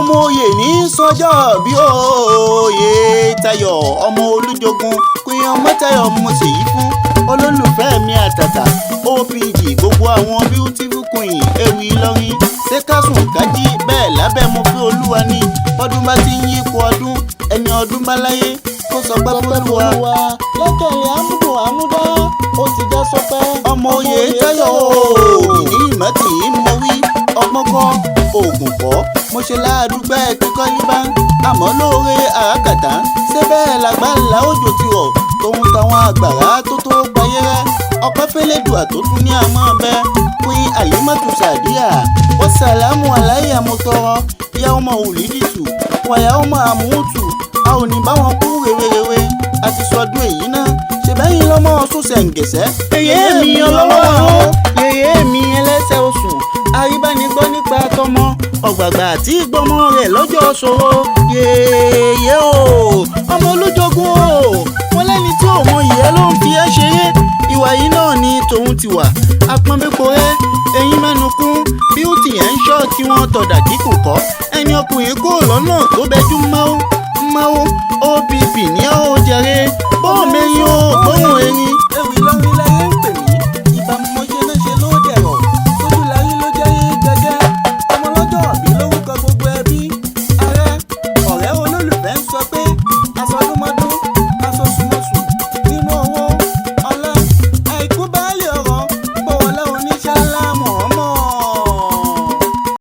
Ọmọ oyè ní sọjọ́ bí òye Tayọ̀ ọmọ Olújogun Queen Ọmọ́tayọ̀ mo ṣèyí fún olólùfẹ́ mi àtàtà OPG gbogbo àwọn beautiful queen ewì Ìlọrin ṣé kásùn kájí bẹ́ẹ̀ lábẹ́ mo fi olúwa ní bọ́dún bá ti ń yípo ọdún ẹni ọdún bá láyé kó sọ pé fúlùwà. Lẹ́kẹ̀rẹ̀ àmúdùn àmúdá ó ti já sọpẹ́. Ọmọ oyè Táyọ̀ òògùn ní ìmọ̀tì mo wí ọgbọ́n kọ́ oògùn kọ́ mo ṣe láàdúgbẹ́ kíkọ́ líbá àmọ́ lóore àràkàtà ṣé bẹ́ẹ̀ làgbà ńlá òjò ti rọ̀ tóun táwọn àgbàrá tó tó payé rẹ́ ọpẹ́ fẹ́lẹ́dùà tó tún ní àmọ́ bẹ́ẹ̀ Queen Alimatu Sadiya wọ́n sàlámù aláyà mo tọrọ ìyá ọmọ òlídìtù wàyà ọmọ àmútù a ò ní báwọn kú rèwerèwe àti sọdún èyí náà ṣèbẹ́yìn lọ́mọ ọ̀sùn ṣẹ̀ǹgẹ̀sẹ̀. Yèyé mi ọlọ́wọ́ àrùn yèyé mi ẹlẹ́sẹ̀ oṣù àríbánigbọ́ nípa tọmọ ọ̀gbàgbà àti ìgbọ́mọ rẹ̀ lọ́jọ́ ṣòro yèyé o ọmọ Olújogún o wọn lẹ́ni tí ò mọ ìyẹ́ ló ń fi ẹ́ ṣeré ìwà yìí náà ni tòun ti wà apọ́nbépo rẹ eyín mẹ́nu kún bíútì ẹ̀ ń ṣọ́ tí wọ́n tọ̀dà kíkùn kọ́ ẹni ọkùnrin kò lọ́nà tó bẹjú máwó máwó OPP ní ó jẹrẹ bó mẹ́rin.